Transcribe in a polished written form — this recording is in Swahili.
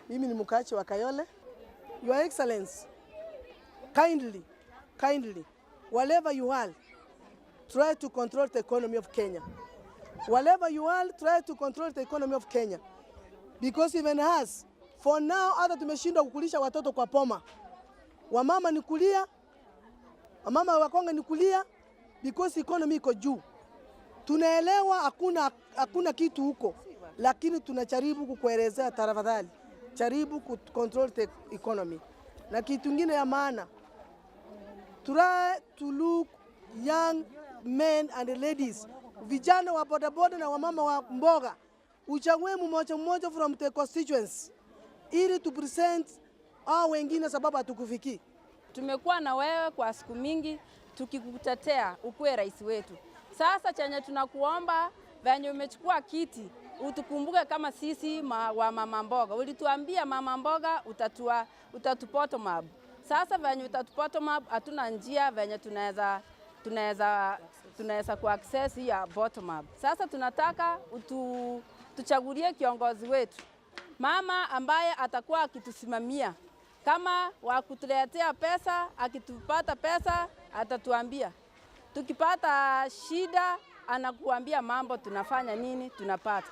Mimi ni mkaaji wa Kayole. Your Excellency, kindly, kindly, wherever you are, try to control the economy of Kenya. Wherever you are, try to control the economy of Kenya. Because even us, for now, hata tumeshindwa kukulisha watoto kwa boma. Wamama ni kulia, wamama wakonge ni kulia, because economy iko juu. Tunaelewa hakuna kitu huko, lakini tunajaribu kukuelezea, tafadhali jaribu ku control the economy. Na kitu kingine ya maana, try to look young men and ladies, vijana wa bodaboda na wamama wa mboga, uchague mmoja mmoja from the constituency ili to present hao wengine, sababu hatukufikii. Tumekuwa na wewe kwa siku mingi tukikutetea ukuwe rais wetu. Sasa chenye tunakuomba, venye umechukua kiti, utukumbuke kama sisi wa mama mboga. Ulituambia mama mboga utatu bottom up. Sasa venye utatu bottom up, hatuna njia venye tunaweza ku access hii ya bottom up. Sasa tunataka tuchagulie kiongozi wetu, mama ambaye atakuwa akitusimamia kama wa kutuletea pesa. Akitupata pesa atatuambia, tukipata shida anakuambia mambo tunafanya nini tunapata.